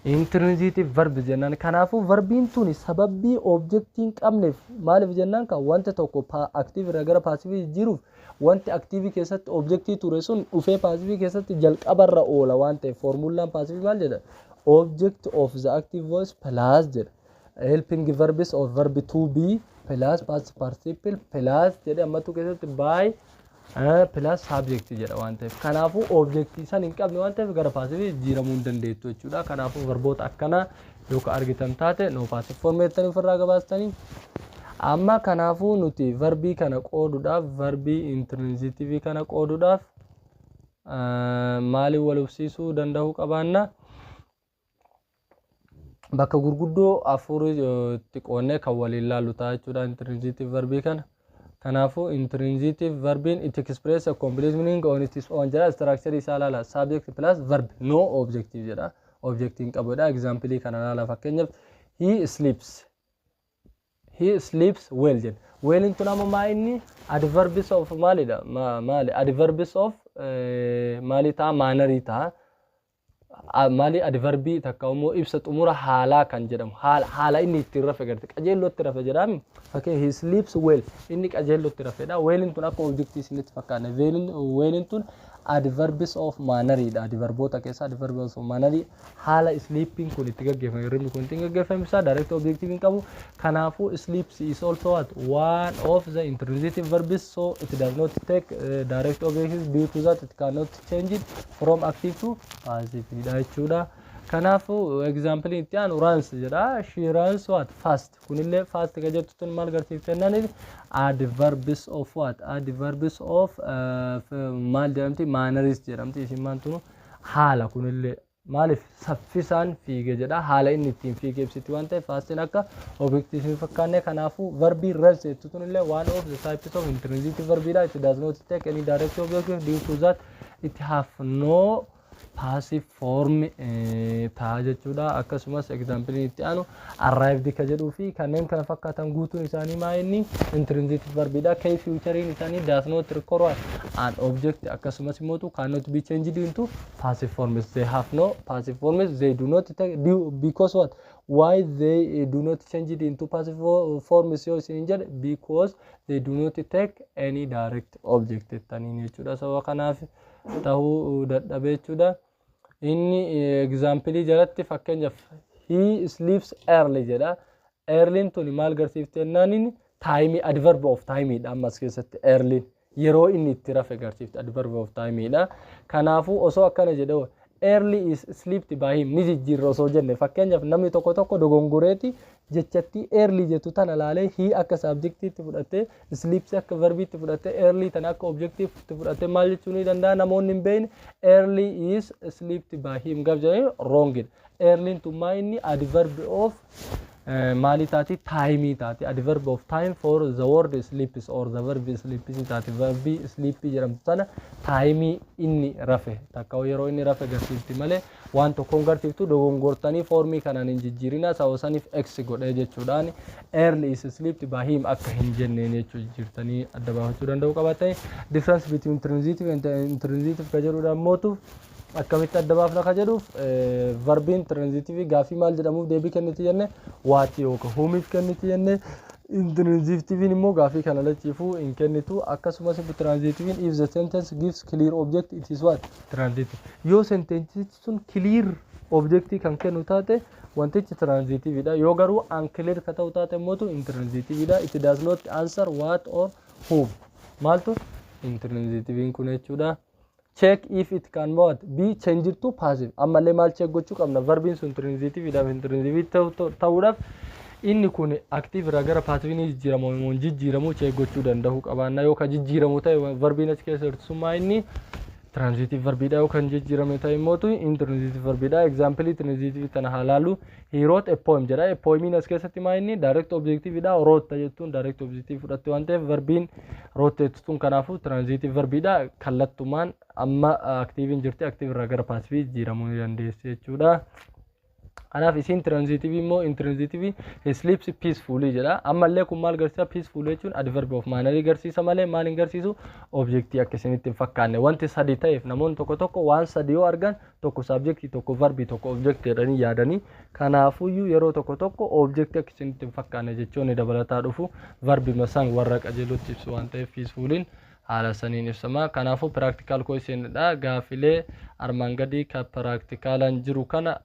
Intransitive verb jennaan. Kanaafuu verbiin tuni sababbii objectii hin qabneef, maaliif jennaan, kan wanta tokko active irraa gara passive jijjiiruuf wanti active keessatti objectii ture sun dhufee passive keessatti jalqabarra oola waan ta'eef, formulaan passive maal jedha? Object of the active voice plus jedha, helping verbs of verb to be plus past participle plus jedhe ammatu keessatti by plus subject jedha waan ta'eef. Kanaafuu objectii san hin qabne waan ta'eef gara passive jijjiiramuu hin dandeettu jechuudha. Kanaafuu verboota akkanaa yoo ka argitan taate no passive form jettanii ofirraa gabaastanii. Amma kanaafuu nuti verbii kana qooduudhaaf, verbii intransitive kana qooduudhaaf maaliin wal hubsiisuu danda'uu qabaanna? Bakka gurguddoo afuritti qoonnee kan waliin laallu ta'a jechuudha intransitive verbii kana. Kanaafuu intransitive verbiin it express a complete meaning on its own jedha. Structure isaa ilaala. Subject plus verb, no objective jedha. Objective hin qabudha. Example kana ilaala. Fakkeenyaaf, "He sleeps." "He sleeps well" jedha. Wellin tun amma maa inni adverbs of maalidha? Maali? Adverbs of maali ta'a? Mannerii ta'a. Maali, adverbii takka immoo ibsa xumura haalaa kan jedhamu, haala inni ittiin rafe garte, qajeellootti rafe jedhaami. Fakkii, "He sleeps well", inni qajeellootti rafedha. Wellin tun akka objectii isinitti fakkaanne. Wellin tun adverbs of manneriidha. Adverboota keessa adverbs of mannerii, haala sleeping kun itti gaggeeffame, hirribni kun ittiin gaggeeffame isaa direct objective hin qabu. Kanaafuu sleeps is also what? One of the intransitive verbs, so it does not take direct objective. Due to that, it cannot change it from active to passive dha jechuudha. Kanaafuu example itti aanu runs jedha. "She runs what? Fast." Kunillee fast ka jettu tun maal garsiifte jennaan, adverbs of what? Adverbs of maal jedhamti? Manneris jedhamti. Isin maal tunu haala kunillee maaliif saffisaan fiige jedha. Haala inni ittiin fiige ibsiti waan ta'eef fastiin akka objective hin fakkaanne. Kanaafuu verbii runs jettu tunillee one of the types of intransitive verbiidha. It does not take any direct objective. Due to that, it have no passive form ta'a jechuudha. Akkasumas example itti aanu arrived ka jedhuu fi kanneen kana fakkaatan guutuun isaanii maa inni intransitive verbiidha. Key featurein isaanii does not require an object, akkasumas immoo cannot be changed into passive forms. They have no passive forms. They do not take due because what? Why they do not change it into passive forms yoo isin jedhe, because they do not take any direct object jettaniin jechuudha. Sababa kanaaf ta'uu dadhabe jechuudha. Inni example jalatti fakkeenyaaf "He sleeps early" jedha. Earlyin tuni maal garsiifte jennaan, inni time, adverb of time dha. Ammas keessatti earlyin yeroo inni itti rafe garsiifte, adverb of time dha. Kanaafuu osoo akkana jedhe, "Early is slept by him" ni jijjiirra osoo jenne, fakkeenyaaf namni tokko tokko dogongoreeti jechatti early jettu tana laalee he akka subjectiitti fudhatee, sleeps akka verbiitti fudhatee, early tana akka objectiitti fudhatee maal jechuu ni danda'a namoonni hin beekne? "Early is slept by him" gaf jedhanii wrongidha. Earlyin tun maa inni adverb of maalii taati? Timeii taati. Adverb of time for the word sleeps or the verb sleeps taati. Verbii sleep jedhamtu tana timeii inni rafe takka yeroo inni rafe garsiifti malee waan tokkoon garsiiftu. Dogongortanii formii kanaan hin jijjiirina. Sababa saniif x godhee jechuudhaan "early is slept by him" akka hin jenneen jechuu jijjiirtanii adda baafachuu danda'u qabaatanii. Difference between transitive and intransitive ka jedhudha mootu. Akkamitti adda baafna ka jedhuuf, verbiin transitive gaafii maal jedhamuuf deebii kenniti jenne? What yookaan whomiif kenniti jenne. Intransitiviin immoo gaafii kana lachiifuu hin kennitu. Akkasumas transitiviin, if the sentence gives clear object, it is what? Transitive. Yoo sentensichi sun clear objectii kan kennu taate, wantichi transitividha. Yoo garuu unclear ka ta'u taate immoo intransitividha. It does not answer what or whom. Maaltu intransitiviin kun jechuudha. Check if it can what? Be changed to passive. Ammallee maal check gochuu qabna? Verbiin sun transitividhaaf intransitive ta'uudhaaf, inni kun active irraa gara passive ni jijjiiramu moo hin jijjiiramu check gochuu danda'uu qabaanna. Yoo ka jijjiiramu ta'e, verbiin achi keessa jirtu sun maa inni? Transitive verbiidha. Yoo kan jijjiirame ta'e immoo intransitive verbiidha. Example transitive tana haa laallu. "He wrote a poem" jedha. A poemiin as keessatti maa inni? Direct objective dha. Wrote jettuun direct objective fudhatte waan ta'eef, verbiin wrote jettuun kanaafuu transitive verbiidha. Kallattumaan amma active jirti, active irraa gara passive jijjiiramuu ni dandeessi jechuudha. Kanaaf isiin transitive immoo intransitive. "He sleeps peacefully" jedha. Ammallee kun maal garsiisa? Peacefully jechuun adverb of manner garsiisa malee maal hin garsiisu? Objectii akka isinitti hin fakkaanne. Wanti sadi ta'eef, namoonni tokko tokko waan sadi yoo argan, tokko subjectii, tokko verbii, tokko objectii jedhanii yaadanii. Kanaafuyyuu yeroo tokko tokko objectii akka isinitti hin fakkaanne jechoonni dabalataa dhufu verbii masaan warra qajeelutti ibsu waan ta'eef, peacefully'n haala saniin ibsama. Kanaafuu practical questionidha. Gaafilee armaan gadii ka practicalaan jiru kana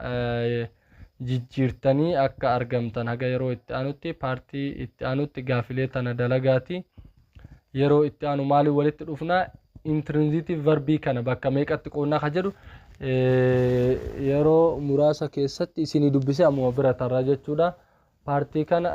jijjiirtanii akka argamtan haga yeroo itti aanutti, partii itti aanutti gaafilee tana dalagaati. Yeroo itti aanu maaliin walitti dhufna? Intransitive verbii kana bakka meeqatti qoonnaa ka jedhu yeroo muraasa keessatti isinii dubbisee ammuma bira tarraa jechuudha. Partii kana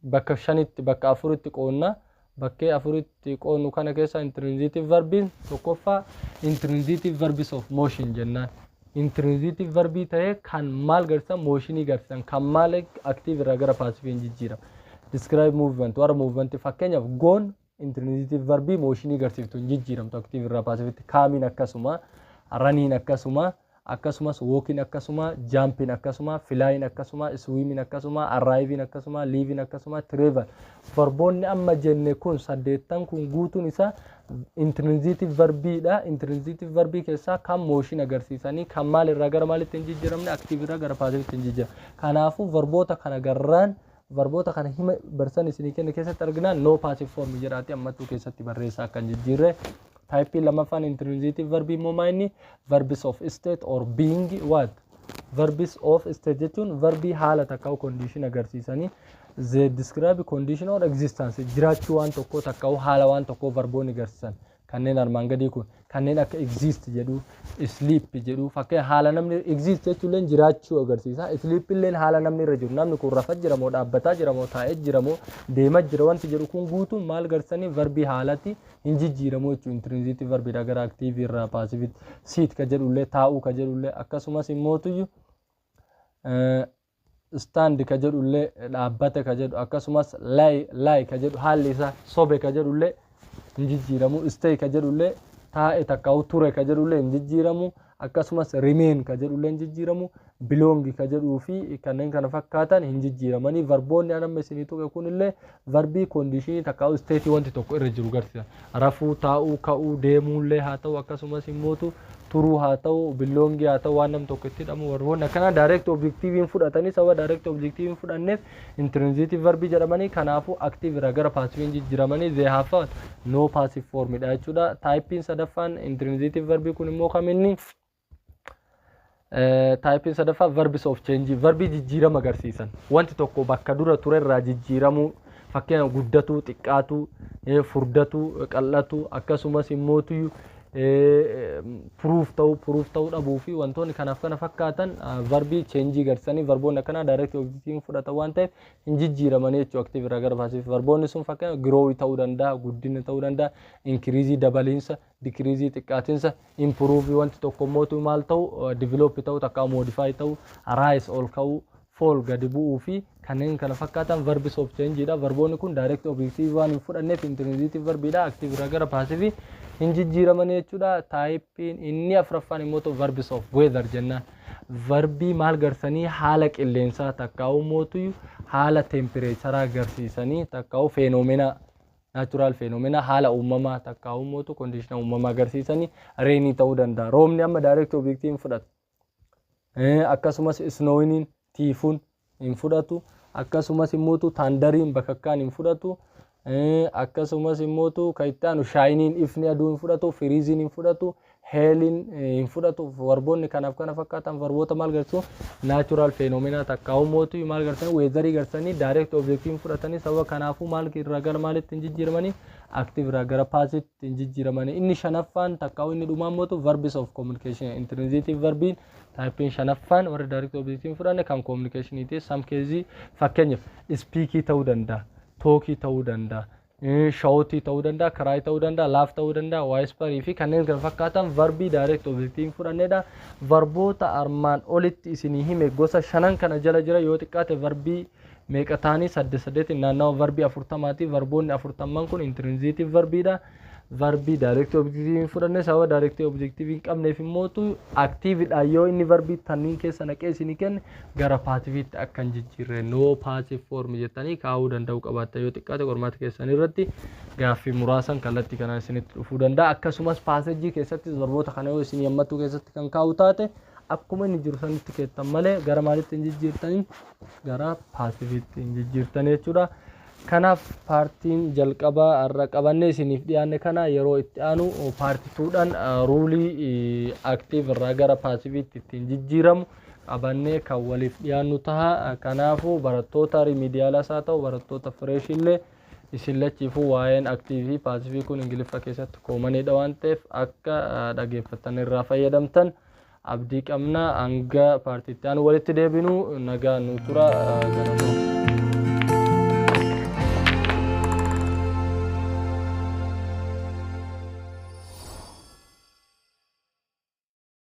bakka shanitti, bakka afuritti qoonna. Bakkee afuritti qoonnu kana keessa intransitive verbiin tokkoffaa intransitive verbs of motion jennaan. Intransitive verbii ta'ee kan maal garsiisan? Motionii garsiisan, kan maal active irraa gara passive hin jijjiiramu. Describe movement, warra movement. Fakkeenyaaf goon intransitive verbii motionii garsiiftu, hin jijjiiramtu active irraa passivetti. Comeiin akkasuma, runiin akkasuma, akkasumas walkiin akkasuma, jumpiin akkasuma, flyiin akkasuma, swimiin akkasuma, arriveiin akkasuma, leaveiin akkasuma, travel. Verboonni amma jenne kun saddeettan kun guutuun isaa intransitive verbiidha. Intransitive verbii keessaa kan motion agarsiisanii, kan maal irraa gara maalitti hin jijjiiramne? Active irraa gara passivetti hin jijjiiramne. Kanaafuu verboota kana garraan, verboota kana hima barsan isinii kenne keessatti arginaan, no passive form jedhaati ammattuu keessatti barreessaa akka hin jijjiirre. Typeii lammaffaan intransitive verbii immoo maa inni? Verbs of state or being. What? Verbs of state jechuun verbii haala takka condition agarsiisanii. They describe condition or existence, jiraachuu waan tokkoo takka haala waan tokkoo verboonni agarsiisan kanneen armaan gadii kun, kanneen akka exist jedhu, sleep jedhu. Fakkeenya haala namni, exist jechuun jiraachuu agarsiisa. Sleep illeen haala namni irra jiru, namni kun rafaa jira moo dhaabbataa jira moo taa'ee jira moo deemaa jira wanti jedhu kun guutuun maal agarsiisanii? Verbii haalatti hin jijjiiramu jechuudha. Intransitive verbiidha gara active irraa passivetti. Sit ka jedhullee, taa'uu ka jedhullee, akkasumas immootuyyuu stand ka jedhullee, dhaabbate ka jedhu, akkasumas lie ka jedhu, haalli isaa sobe ka jedhullee hin jijjiiramu. Stay ka jedhullee, taa'e takkaa'u ture ka jedhullee hin jijjiiramu. Akkasumas remain ka jedhullee hin jijjiiramu. Belong ka jedhuu fi kanneen kana fakkaatan hin jijjiiramanii. Verboonni an amma isinii tuqe kunillee verbii conditionii takkaa'u stateii wanti tokko irra jiru garsiisa. Rafuu, taa'uu, ka'uu, deemuullee haa ta'u, akkasumas immootu turuu haa ta'u, belongii haa ta'u, waan nam tokko itti hidhamu, verboonni akkana direct objectiviin fudhatanii, sababa direct objectiviin fudhanneef intransitive verbii jedhamanii. Kanaafuu active irraa gara passiviin jijjiiramanii, they have no passive formidha jechuudha. Typeiin sadaffaan intransitive verbii kun immoo kaminni? Typeiin sadaffaa verbs of change, verbii jijjiirama agarsiisan, wanti tokko bakka dura turerraa jijjiiramuu. Fakkeenya guddatuu, xiqqaatuu, furdatuu, qal'atuu, akkasumas immootu prove ta'uu, prove ta'uu dhabuu fi wantoonni kanaaf kana fakkaatan verbii changeii agarsiisanii. Verboonni akkanaa direct objective fudhatan waan ta'eef hin jijjiiramanii jechuudha active irraa gara passive. Verboonni sun fakkeenya grow ta'uu danda'a, guddina ta'uu danda'a, increase dabaliinsa, decrease xiqqaatinsa, improve wanti tokko immoo maal ta'u, develop ta'uu takka modify ta'uu, rise ol ka'uu, fall gadi bu'uu fi kanneen kana fakkaatan verbs of change dha. Verboonni kun direct objective waan hin fudhanneef intransitive verbiidha. Active irraa gara passive hin jijjiiramanii jechuudha. Typeiin inni afuraffaan immoo verbs of weather jennaan. Verbii maal garsanii? Haala qilleensaa takkaa'u mootu haala temperatureaa agarsiisanii, takkaa'u phenomena. Natural phenomena, haala uumamaa takka uummatu, condition uumamaa agarsiisanii, rainii ta'uu danda'a. Roobni amma direct objectii hin fudhatu. Akkasumas snowiniin, tiifuun hin fudhatu. Akkasumas immootu thunderiin, bakakkaan hin fudhatu. Akkasumas immootu kan itti aanu shineiin, ifni aduu hin fudhatu, freezeiin hin fudhatu, hailiin hin fudhatu. Verboonni kanaaf kana fakkaatan verboota maal garsiisu? Natural phenomena takka uummootu maal garsiisan? Weatherii garsanii direct objectii hin fudhatanii. Sababa kanaafuu maal irraa gara maalitti hin jijjiiramanii? Active irraa gara passiveitti hin jijjiiramanii. Inni shanaffaan takka inni dhumaan mootu verbs of communication, intransitive verbiin typeiin shanaffaan warri direct objectii hin fudhanne kan communicationiiti. Some caseii fakkeenyaaf speakii ta'uu danda'a, talkii ta'uu danda'a, shoutii ta'uu danda'a, cryii ta'uu danda'a, laugh ta'uu danda'a, whisperii fi kanneen kana fakkaatan verbii direct objectii hin fudhannedha. Verboota armaan olitti isinii hime gosa shanan kana jala jira yoo xiqqaate verbii meeqa ta'anii? Saddeet saddeetiin naannawa verbii 40ti. Verboonni 40n kun intransitive verbiidha. Verbii direct objectii hin fudhanne, sababa direct objectii hin qabneef immootu activeidha. Yoo inni verbii tanniin keessa naqee isinii kenne gara passiveitti akka hin jijjiirre, no passive form jettanii kaa'uu danda'u qabaatta. Yoo xiqqaate qormaata keessan irratti gaaffii muraasan kallattii kanaan isinitti dhufuu danda'a. Akkasumas passageii keessatti verboota kana yoo isin yammattuu keessatti kan kaa'u taate, akkuma inni jiru sanitti keettan malee gara maalitti hin jijjiirtanii? Gara passiveitti hin jijjiirtanii jechuudha. Kanaaf partiin jalqabaa har'a qabannee isiniif dhiyaanne kana. Yeroo itti aanu part twodhaan ruleii active irraa gara passiveitti ittiin jijjiiramu qabannee kan waliif dhiyaannu taha. Kanaafuu barattoota remedialas haa ta'u, barattoota freshillee, isin lachiifuu waa'een activeii fi passiveii kun Ingiliffa keessatti commoniidha waan ta'eef akka dhageeffattan irraa fayyadamtan abdii qabna. Hanga partiitti aanu walitti deebinu nagaa nu tura. Galatoo.